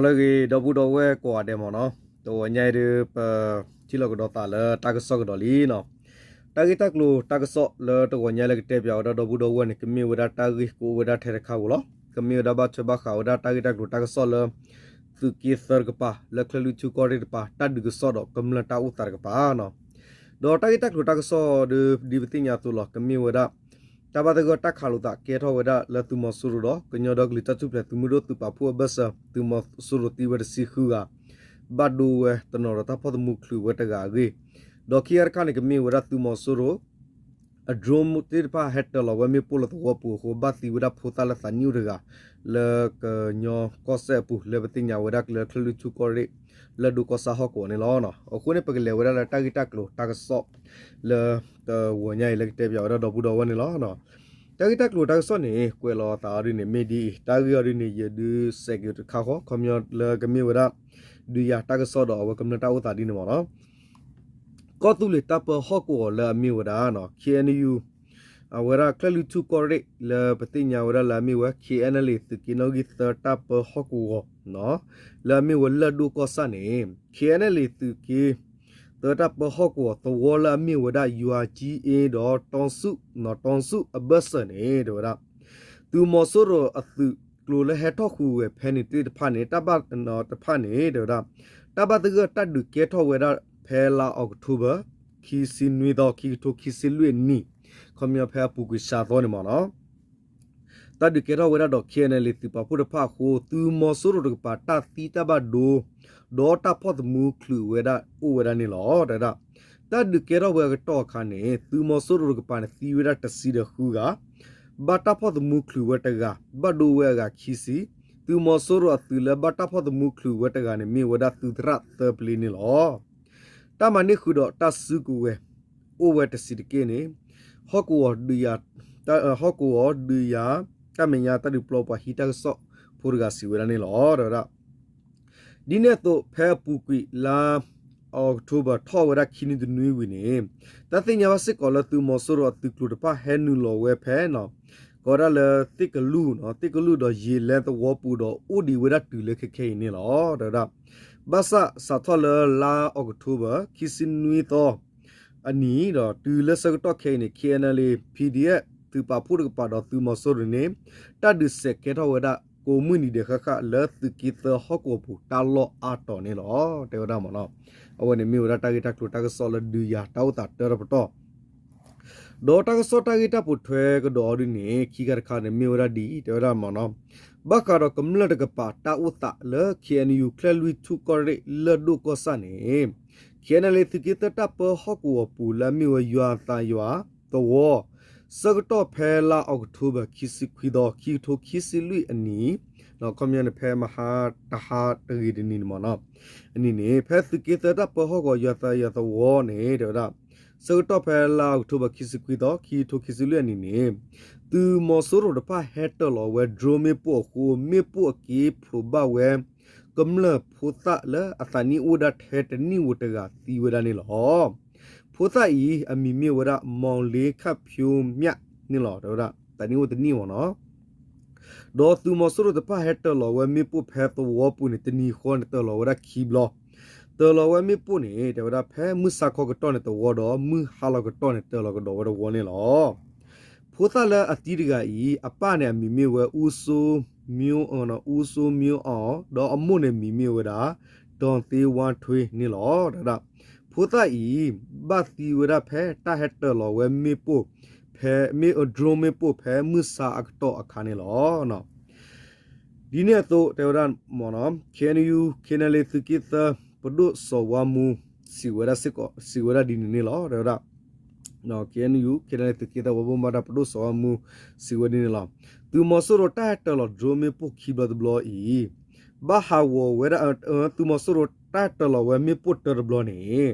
လၢအဂ့ၤ ဒီပုၢ်ဒီဝဲၢ်ကိးဂၤဒဲးမ့ၢ်နီၤ, တဂီၤညါအံၤဒုး ပထံၣ်လိာ်ကဒီးသးလၢတၢ်ကစီၣ်ကဒီးလံနီၤ. တၢ်ဂ့ၢ်တၢ်ကျိၤတၢ်ကစီၣ်လၢတဂီၤညါလၢကတဲပၠးဝဲဒၣ် ဒီပုၢ်ဒီဝဲၢ်န့ၣ် ကမ့ၢ်ဝဲဒၣ်တၢ်ဂ့ၢ်ကအိၣ်ဝဲဒၣ်ထဲတခါဧိၤလီၤ. ကမ့ၢ်ဝဲဒၣ်ဘၣ်ထွဲဘၣ်ဃးဝဲဒၣ်တၢ်ဂ့ၢ်တၢ်ကျိၤတၢ်ကစီၣ်လၢ သုးက့သၢတကပၤ လၢချၢၣ်လွံၢ်ထူၣ်ကီၢ်ရ့ၣ်တကပၤ တၢ်ဒုးကစီၣ်ဒီးကမျၢၢ်တၢ်အိၣ်သးတကပၤနီၤ. ဒီးတၢ်ဂ့ၢ်တၢ်ကျိၤတၢ်ကစီၣ်ဒုး ဒ်ပသ့ၣ်ညါအသိးလီၤ, ကမ့ၢ်ဝဲဒၣ် တၢ်ဘၣ်သဂၢၢ်တၢ်ခးလိာ်သးကဲထီၣ်ဝဲဒၣ်လၢသုးမီၤစိရိၤဒီး ကညီဒီကလုာ်တၢ်ထူၣ်ဖျဲးသုးမုၢ်ဒိၣ်သုးပာ်ဖှိၣ်အဘၢၣ်စၢၤ သုးမီၤစိရိၤသံဝဲတဆံဃုဂၤ, ဘၣ်ဒိဝဲတနီၤဒီးတၢ်ဖီၣ်သမူချုးဝဲတဂၤအဂ့ၢ်, ဒီးခံဂၤတခါန့ၣ် ကမ့ၢ်ဝဲဒၣ်သုးမီၤစိရိၤ အdroneသ့ၣ်တဖၣ် ဟဲတၢၤလီၤဝဲမ့ၣ်ပိၢ်လၢသဝီပူၤအဃိ ဘၣ်သံဝဲဒၣ်ဖိသၣ်လၢသးနံၣ်အိၣ်တဂၤ လၢကညီကီၢ်စဲၣ်အပူၤ လၢပသ့ၣ်ညါဝဲဒၣ်လၢချၢၣ်လွံၢ်ထူၣ်ကီၢ်ရ့ၣ် လၢၢ်ဒိၣ်ကီၢ်ဆၣ်ဟီၣ်ကဝီၤန့ၣ်လီၤ. အဃိန့ၣ် ပကလဲၤဝဲဒၣ်လၢတၢ်ဂ့ၢ်တၢ်ကျိၤတၢ်ကစီၣ် လၢတဂီၤညါအံၤလၢကတဲပၠးဝဲဒၣ်ဒီပုၢ်ဒီဝဲၢ်န့ၣ်လီၤ. တၢ်ဂ့ၢ်တၢ်ကျိၤတၢ်ကစီၣ်န့ၣ် ကွဲးလီၤအသးအီၤဒ်န့ၣ် မ့ၢ်ဒ်အံၤ, တၢ်ဂ့ၢ်အီၤဒ်န့ၣ် ယဒုးစဲးက့ၤတခါဃီ ခီပညီလၢကမ့ၢ်ဝဲဒၣ် ဒုးယၤတၢ်ကစီၣ်ဒီးအဝဲကမျၢၢ်တၢ်အိၣ်သးဒ်န့ၣ်မ့ၢ်နီၤ. ကီၢ်သူလ့ၤတၢ်ပၢဟီၣ်ကဝီၤလၢအမ့ၢ်ဝဲဒၣ် ခ့ၣ်အဲၣ်ယူၣ် အဝဲဒၣ်ချၢၣ်လွံၢ်ထူၣ်ကီၢ်ရ့ၣ် လၢပသ့ၣ်ညါဝဲဒၣ်လၢအမ့ၢ်ဝဲ ခ့ၣ်အဲၣ်ယူၣ် သုးက့နီၣ်ဂံၢ်သၢတၢ်ပၢဟီၣ်ကဝီၤ လၢအမ့ၢ်ဝဲလၢၢ်ဒိၣ်ကီၢ်ဆၣ်န့ၣ် ခ့ၣ်အဲၣ်ယူၣ် သုးက့ သၢတၢ်ပၢဟီၣ်ကဝီၤ သဝီလၢအမ့ၢ်ဝဲဒၣ် ယွၤကံအ့ဒီး တီဆူၣ် တီဆူၣ်အဘၢၣ်စၢၤန့ၣ် တဲဝဲဒၣ် သုးမီၤစိရိၤအသုးကျိၤလၢဟဲထီၣ်ဃုာ်ဝဲဖဲန့ၣ်သ့ၣ်တဖၣ်န့ၣ် တၢ်ဘၣ်တဖၣ်န့ၣ် တဲဝဲဒၣ် တၢ်ဘၣ်သဂၢၢ်တၢ်ဒုးကဲထီၣ်ဝဲဒၣ်ဖဲလါအီးကထိဘၢၣ် ခံဆံနွံသီ ခံကထိခံဆံလွံၢ်အနံၣ် ခီပညီဖဲအပူၤကွံာ်စှၤသီန့ၣ်မ့ၢ်နီၤ တၢ်ဒုးကဲထီၣ်ဝဲဒၣ်ဒီး ခ့ၣ်အဲၣ်ယူၣ် သုးပာ်ဖှိၣ်တဖၣ်အဃိ သုးမီၤစိရိၤတကပၤတၢ်သံတၢ်ဘၣ်ဒိ ဒီးတၢ်ဖီၣ်သမူချုးဝဲဒၣ်အိၣ်ဝဲဒၣ်န့ၣ်လီၤ. တဲဝဲဒၣ် တၢ်ဒုးကဲထီၣ်ဝဲအကတီၢ်အခါန့ၣ် သုးမီၤစိရိၤတကပၤန့ၣ်သံဝဲဒၣ်တဆံဒီးဃုဂၤ, ဘၣ်တၢ်ဖီၣ်သမူချုးဝဲတဂၤ, ဘၣ်ဒိဝဲအဂၤခံဆံ, သုးမီၤစိရိၤအသုးလၢဘၣ်တၢ်ဖီၣ်သမူချုးဝဲတဂၤန့ၣ် မ့ၢ်ဝဲဒၣ်သုးသရၣ်သၢပျ့န့ၣ်လီၤ. တၢ်မၤန့ၢ်ဃုာ်ဒီးတၢ်စုကဝဲၤ အိၣ်ဝဲတဆံးတက့ၢ်န့ၣ် ဟီၣ်ကဝီၤဒုးယၤ ဟီၣ်ကဝီၤဒုးယၤ တၢ်မဲာ်ညါတၢ်ဒုးပျီပှၤဟံးတၢ်ကစီၣ်ဖိတဂၤစံးဝဲဒၣ်န့ၣ်လီၤ. တဲဝဲဒၣ် ဒ်န့ၣ်အသိး ဖဲအပူၤကွံာ်လါအီးကထိဘၢၣ် ထီၣ်ဝဲဒၣ်ခံနွံတနွံဝံၤန့ၣ် တၢ်သ့ၣ်ညါဘၣ်စ့ၢ်ကီးလၢသုးမီၤစိရိၤအသုးကျိၤတဖၣ်ဟဲနုာ်လီၤဝဲဖဲ ကိးဝဲဒၣ်လၢသ့ၣ်ကလူၢ်, သ့ၣ်ကလူၢ်ဒီးယ့ၤလဲသဝီပူၤဒီး အိၣ်ဒံးဝဲဒၣ်တုၤလၢခဲခဲအံၤန့ၣ်လီၤ. တဲဝဲဒၣ် ဘၣ်ဆၣ်စးထီၣ်လၢလါအီးကထိဘၢၣ် ခံဆံနွံသီ အနံၤဒီး တုၤလၢဆၢကတီၢ်ခဲအံၤန့ၣ် ခ့ၣ်အဲၣ်ယူၣ် PDF သုးပာ်ဖှိၣ်တကပၤဒီးသုးမီၤစိရိၤန့ၣ် တၢ်ဒုးစဲးကဲထီၣ်ဝဲဒၣ်ကိးမုၢ်နံၤဒဲးဃၣ်ဃၣ်လၢသုးက့သၢဟီၣ်ကဝီၤပူၤတၢ်လီၢ်အါတီၤန့ၣ်လီၤ. တဲဝဲဒၣ်မ့ၢ်နီၤ အဝဲန့ၣ်မ့ၢ်ဝဲဒၣ်တၢ်ဂ့ၢ်တၢ်ကျိၤတၢ်ကစီၣ်လၢဒုးယၤတၢ်အိၣ်သးတၢတပတီၢ် ဒီးတၢ်ကစီၣ်တၢ်ဂ့ၢ်တၢ်ပိာ်ထွဲကဒီးအီၤဒ်န့ၣ် ခံခါတခါန့ၣ် မ့ၢ်ဝဲဒၣ်ဒ်အံၤ တဲဝဲဒၣ်မ့ၢ်နီၤ ဘၣ်ဃးဒီးကမျၢၢ်တကပၤတၢ်အိၣ်သးလၢ ခ့ၣ်အဲၣ်ယူၣ် ချၢၣ်လွံၢ်ထူၣ်ကီၢ်ရ့ၣ်လၢၢ်ဒိၣ်ကီၢ်ဆၣ်န့ၣ် ခ့ၣ်အဲၣ်ယူၣ် သုးက့သၢတၢ်ပၢဟီၣ်ကဝီၤပူၤလၢအမ့ၢ်ဝဲယွၤသးယွၤသဝီ ဆၢကတီၢ်ဖဲလါအီးကထိဘၢၣ် ခံဆံခွံသီ ခံကထိခံဆံလွံၢ်အနံၤ ခီပညီန့ၣ် ဖဲမဟါတဟါတဂ့ၤတနံၤန့ၣ်မ့ၢ်နီၤ အနံၤန့ၣ် ဖဲသုးက့သၢတၢ်ပၢဟီၣ်ကဝီၤယွၤသးယွၤသဝီန့ၣ် တဲဝဲဒၣ် ဆၢကတီၢ်ဖဲလါအီးကထိဘၢၣ် ခံဆံခွံသီ ခံကထိခံဆံလွံၢ်အနံၤန့ၣ် သုးမီၤစိရိၤတဖၣ်ဟဲတၢၤလီၤဝဲ drone မ့ၣ်ပိၢ်အဃိ မ့ၣ်ပိၢ်အက့ဖျိးဘၣ်ဝဲ ကမျၢၢ်ဖိသၣ်လၢအသးနံၣ်အိၣ်ဝဲဒၣ်ထဲတနံၣ်ဧိၤတဂၤသံဝဲဒၣ်န့ၣ်လီၤ. ဖိသၣ်အံၤ အမံၤမ့ၢ်ဝဲဒၣ် မောင်လေးခတ်ဖြိုးမြတ် န့ၣ်လီၤ. တဲဝဲဒၣ်သးနံၣ်အိၣ်တနံၣ်မ့ၢ်နီၤ ဒီးသုးမီၤစိရိၤတဖၣ်ဟဲတၢၤလီၤဝဲမ့ၣ်ပိၢ်ဖဲသဝီပူၤန့ၣ် တနံၤဃီန့ၣ် တၢၤလီၤဝဲဒၣ်ခံဘျီ, တၢၤလီၤဝဲမ့ၣ်ပိၢ်န့ၣ် တဲဝဲဒၣ်ဖဲမုၢ်ဆါခီကတီၢ်န့ၣ်တဝီဒီး မုၢ်ဟါလီၤကတီၢ်န့ၣ် တၢၤလီၤကဒီးဝဲတဝီန့ၣ်လီၤ. ဖိသၣ်လၢအသံတဂၤအံၤ အပၢ်န့ၣ်အမံၤမ့ၢ်ဝဲ ဦးစိုးမျိုးအောင် ဦးစိုးမျိုးအောင် ဒီးအမိၢ်န့ၣ်မံၤမ့ၢ်ဝဲဒၣ် ဒေါ်သင်းဝင်းထွေး န့ၣ်လီၤ. တဲဝဲဒၣ် ဖိသၣ်အံၤ ဘၣ်သံဝဲဒၣ်ဖဲတၢ်ဟဲတၢၤလီၤဝဲမ့ၣ်ပိၢ် ဖဲမ့ၣ် drone မ့ၣ်ပိၢ်ဖဲမုၢ်ဆါအကတီၢ်အခါန့ၣ်လီၤ. ဒ်န့ၣ်အသိး တဲဝဲဒၣ်မ့ၢ်နီၤ ခ့ၣ်အဲၣ်ယူၣ် ခ့ၣ်အဲၣ်ယူၣ် သုးက့သၢ ပဒိၣ်စီၤဝါမူ စံးဝဲဒၣ်စ့ၢ်ကီး စံးဝဲဒၣ်ဒ်န့ၣ်န့ၣ်လီၤ. တဲဝဲဒၣ် ခ့ၣ်အဲၣ်ယူၣ် ခ့ၣ်အဲၣ်ယူၣ် သုးက့သၢ ပှၤဘၣ်မူဘၣ်ဒါ ပဒိၣ်စီၤဝါမူ စံးဝဲဒ်န့ၣ်လီၤ. သုးမီၤစိရိၤတၢ်ဟဲတၢၤလီၤ drone မ့ၣ်ပိၢ်ခံဘျီတဘျီအံၤ ဘၣ်ဟးဂီၤဝဲဒၣ် သုးမီၤစိရိၤတၢ်ဟဲတၢၤလီၤဝဲမ့ၣ်ပိၢ်တၢတဘျီန့ၣ်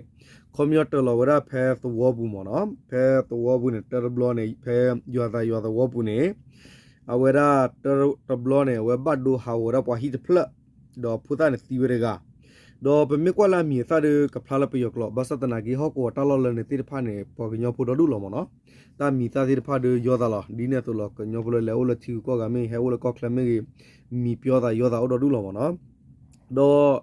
ခီပညီတၢၤလီၤဝဲဒၣ်ဖဲသဝီပူၤမ့ၢ်နီၤ ဖဲသဝီပူၤန့ၣ် တၢတဘျီန့ၣ် ဖဲယွၤသးယွၤသဝီပူၤန့ၣ် အဝဲဒၣ်တၢတဘျီန့ၣ် အဝဲဘၣ်ဒိဟးဂီၤဝဲဒၣ်ပှၤဟံၣ်တဖျၢၣ် ဒီးဖိသၣ်န့ၣ်သံဝဲတဂၤ ဒီးပမ့ၢ်ကွၢ်လၢအမံၤအသၣ်ဒီး ကဖျါလၢပယီၤကျိာ် ဘၣ်ဆၣ်သနာ်က့ ဟီၣ်ကဝီၤတၢ်လီၢ်လၢန့ၣ်သ့ၣ်တဖၣ်န့ၣ် ပှၤကညီဖိဒီဒူၣ်လီၤမ့ၢ်နီၤ တၢ်မံၤသၣ်သ့ၣ်တဖၣ်ဒီးယီသးလီၤ ဒ်န့ၣ်အသိးလီၤ ကညီဖိလၢလဲၤအိၣ်လၢထံဂုၤကီၢ်ဂၤမ့ၢ်ဂ့ၤ ဟဲအိၣ်လၢကီၢ်ချၢမ့ၢ်ဂ့ၤ မံၤပျီသးယီသးအိၣ်ဒီဒူၣ်လီၤမ့ၢ်နီၤ ဒီး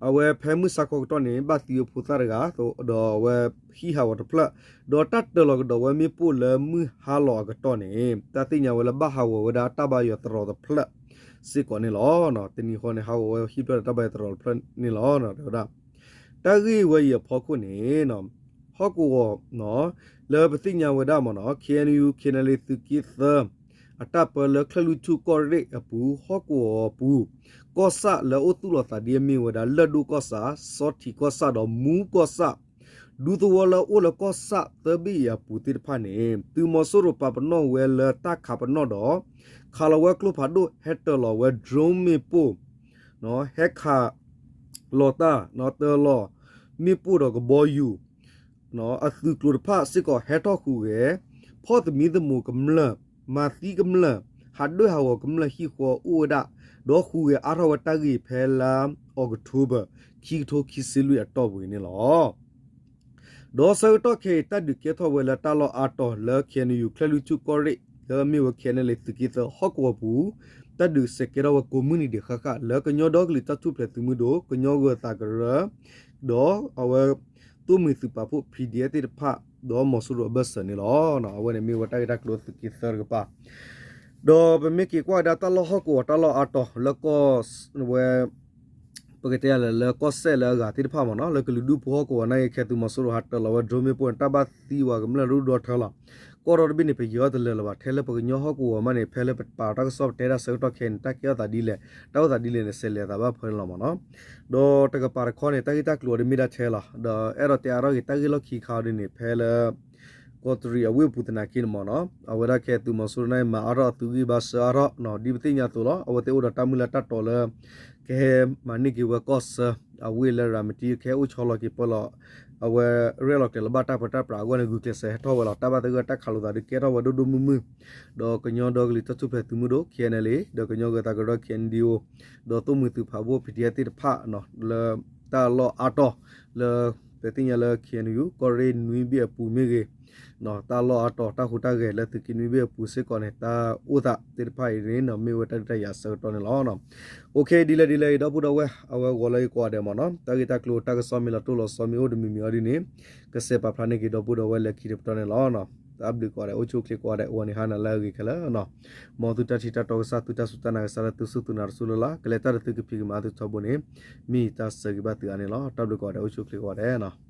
အဝဲဖဲမုၢ်ဆါခီကတီၢ်န့ၣ် ဘၣ်သံဝဲဖိသၣ်တဂၤ, ဒီးအဝဲဟံးဟးဂီၤတဖျၢၣ်, ဒီးတၢ်တၢၤလီၤကဒီးဝဲမ့ၣ်ပိၢ်လၢမုၢ်ဟါလီၤအကတီၢ်န့ၣ် တၢ်သ့ၣ်ညါဝဲလၢဘၣ်ဟးဂီၤဝဲဒၣ်တၢ်ဘါယွၤသရိာ်တဖျၢၣ်စ့ၢ်ကီးန့ၣ်လီၤ. တနံၤဃီန့ၣ် ဟးဂီၤဝဲဟံၣ်ဖျၢၣ်ဒီးတၢ်ဘါယွၤသရိာ်တဖျၢၣ်န့ၣ်လီၤ. တဲဝဲဒၣ် တၢ်ဂ့ၢ်ဝဲအံၤအဖီခိၣ်န့ၣ် ဟီၣ်ကဝီၤ လၢပသ့ၣ်ညါဝဲဒၣ်မ့ၢ်နီၤ ခ့ၣ်အဲၣ်ယူၣ် ခ့ၣ်အဲၣ်ယူၣ် သုးက့သၢ အတၢ်ပၢလၢချၢၣ်လွံၢ်ထူၣ်ကီၢ်ရ့ၣ်အပူၤ ဟီၣ်ကဝီၤအပူၤ ကီၢ်ဆၣ်လၢအအိၣ်သူၣ်လီၤသးဒ်အမ့ၢ်ဝဲဒၣ် လၢၢ်ဒိၣ်ကီၢ်ဆၣ်, စီထံးကီၢ်ဆၣ်ဒီးမူကီၢ်ဆၣ် ဒူသဝီလၢအအိၣ်လၢကီၢ်ဆၣ်သၢဘ့ၣ်အံၤအပူၤသ့ၣ်တဖၣ်န့ၣ် သုးမီၤစိရိၤပာ်ပနီၣ်ဝဲလၢတၢ်ခးပနီၣ်ဒီး ခးလီၤဝဲကျိဖးဒိၣ် ဟဲတၢၤလီၤဝဲ drone မ့ၣ်ပိၢ် ဟဲခးလီၤတၢ် တၢၤလီၤ မ့ၣ်ပိၢ်ဒီးကဘီယူၤ အသုးကျိၤတဖၣ်စ့ၢ်ကီးဟဲထီၣ်ဟူးဂဲၤ ဖီၣ်သမံသမိးကမျၢၢ် မၤသံကမျၢၢ် ဟးဒွဲၣ်ဟးဂီၤကမျၢၢ်ဟံၣ်ဃီအိၣ်ဝဲဒၣ် ဒီးဟူးဂဲၤအါထီၣ်ဝဲတၢ်ဂ့ၢ်ဖဲလါအီးကထိဘၢၣ် ခံကထိခံဆံလွံၢ်အတီၢ်ပူၤအံၤန့ၣ်လီၤ. ဒီးဆၢကတီၢ်ခဲအံၤ တၢ်ဒုးကဲထီၣ်ဝဲလၢတၢ်လီၢ်အါတီၤလၢ ခ့ၣ်အဲၣ်ယူၣ် ချၢၣ်လွံၢ်ထူၣ်ကီၢ်ရ့ၣ် လၢအမ့ၢ်ဝဲ ခ့ၣ်အဲၣ်ယူၣ် သုးက့သၢ ဟီၣ်ကဝီၤပူၤ တၢ်ဒုးစဲးကဲထီၣ်ဝဲကိးမုၢ်နံၤဒဲးဃၣ်ဃၣ် လၢကညီဒီကလုာ်တၢ်ထူၣ်ဖျဲးသုးမုၢ်ဒိၣ် ကညီဂၢၤသးကရၢ ဒီးအဝဲ သိၣ်မှံၤသုးပာ်ဖှိၣ် P D F သ့ၣ်တဖၣ် ဒီးမီၤစိရိၤအဘၢၣ်စၢၤန့ၣ်လီၤ. အဝဲန့ၣ်မ့ၢ်ဝဲတၢ်ဂ့ၢ်တၢ်ကျိၤသုးက့သၢတကပၤ ဒီးပမ့ၢ်က့ၤကွၢ်ဝဲဒၣ်တၢ်လီၢ်ဟီၣ်ကဝီၤတၢ်လီၢ်အါတီၤလၢကီၢ်ဝဲ ပကတဲလဲၣ်လၢကီၢ်စဲၣ်လၢအဂၤသ့ၣ်တဖၣ်မ့ၢ်နီၤ လၢကလုာ်ဒူၣ်ဖိဟီၣ်ကဝီၤနာ်က့ ခဲသုးမီၤစိရိၤဟးတၢၤလီၤဝဲ drone မ့ၣ်ပိၢ်န့ၣ် တၢ်ဘၣ်သံဝဲကမျၢၢ်ရူၢ်ဒီထၢလီၤ. ကီၢ်ဒီတဘ့ၣ်န့ၣ် ပယီၤတလၢာ်လၢၤဘၣ် ထဲလၢပကညီဟီၣ်ကဝီၤမးန့ၣ် ဖဲလၢပပာ်တၢ်ကစီၣ်ပတဲဒၣ်ဆၢကတီၢ်ခဲအံၤန့ၣ် တၢ်ကဲထီၣ်သးဒ်လဲၣ် တၢ်အိၣ်သးဒ်လဲၣ်န့ၣ် စဲးလဲၤအသးဘၣ်ဖဲန့ၣ်လီၤမ့ၢ်နီၤ. ဒီးတကပၤတခီန့ၣ် တၢ်ဂ့ၢ်တၢ်ကျိၤအီၤဒ်မ့ၢ်ဒၣ်ထဲလီၤ. ဒီးအဲၣ်ဒိးတဲအါထီၣ်က့ၤတၢ်ဂ့ၢ်လီၢ်ခံခါအီၤဒ်န့ၣ် ဖဲလၢ ကီးတရံးအဝ့ၢ်အပူၤသနာ်က့န့ၣ်မ့ၢ်နီၤ အဝဲဒၣ်ခဲသုးမီၤစိရိၤန့ၣ် မၤအါထီၣ်အသုးဂံၢ်ဘါစၢၤအါထီၣ် ဒ်ပသ့ၣ်ညါအသိးလီၤ. အဝဲသ့ၣ်အိၣ်ဒီးတၢ်မုၢ်လၢ်တၢ်တီလၢ ကဟဲမၤန့ၢ်က့ၤဝဲကီၢ်ဆၢ အဝ့ၢ်လၢရၤမတံ ကဟဲအိၣ်ဆီလီၤက့ၤပၢလီၤ အဝဲရဲၣ်လီၤကျဲၤလီၤဘၣ်တၢ်ပၢတၢ်ပြးအဂီၢ်န့ၣ် ဂုာ်ကျဲးစၢးဟဲထီၣ်ဝဲလီၤ. တၢ်ဘၣ်သဂၢၢ်တၢ်ခးလိာ်သးဒုးကဲထီၣ်ဝဲဒိၣ်ဒိၣ်မုၢ်မုၢ် ဒီးကညီဒီကလုာ်တၢ်ထူၣ်ဖျဲးသုးမုၢ်ဒိၣ် K N L A ဒီးကညီဂၢၤသးကရၢ K N D O ဒီးသိၣ်မှံၤသုးပာ်ဖှိၣ် P D F သ့ၣ်တဖၣ် လၢတၢ်လီၢ်အါတီၤလၢ ပသ့ၣ်ညါလၢ K N U ကီၢ်ရ့ၣ်နွံဘ့ၣ်အပူၤမ့ၢ်ဂ့ၤ တၢ်လီၢ်အါတီၤ တၢ်ဟူးတၢ်ဂဲၤလၢသုးက့နွံဘ့ၣ်အပူၤစ့ၢ်ကီးန့ၣ် တၢ်အိၣ်သးသ့ၣ်တဖၣ်အံၤန့ၣ် မ့ၢ်ဝဲတၢ်ဒုးတၢ်ယၤအဆၢကတီၢ်န့ၣ်လီၤ. အိၣ်ခ့ ဒ်လဲၣ်ဒ်လဲၣ်အံၤ ဒီပုၢ်ဒီဝဲၢ် အဝဲဂီၤလၢယကိးဂၤဒဲးမ့ၢ်နီၤ တၢ်ဂ့ၢ်တၢ်ကျိၤတၢ်ကစီၣ်မ့ၢ်လီၤတိၢ်လီၤဆီမ့ၢ်အိၣ်တမံၤမံၤအီၤဒ်န့ၣ် ကစဲးပာ်ဖျါန့ၢ်က့ၤဒီပုၢ်ဒီဝဲၢ်လၢခံတပတီၢ်န့ၣ်လီၤ. တၢ်ဘျုးကိးဂၤဒဲး အိၣ်ဆူၣ်အိၣ်ချ့ကိးဂၤဒဲး အဝဲန့ၣ်ဟါနၤလၢအဂ့ၤခဲလၢာ် မ်သုတၢ်ထံၣ်တၢ်တီကစၢ် သုတၢ်စူၢ်တၢ်နာ်ကစၢ်လၢသုစူၢ်သုနာ်တစူၢ်လၢ်လၢ် ကလဲၤတၢ်တသုကဖံးကမၤသုထီဘိန့ၣ် မ့ၢ်ယတၢ်ဆၢဂ့ၤဘၣ်သုအါန့ၣ်လီၤ. တၢ်ဘျုးကိးဂၤဒဲး အိၣ်ဆူၣ်အိၣ်ချ့ကိးဂၤဒဲး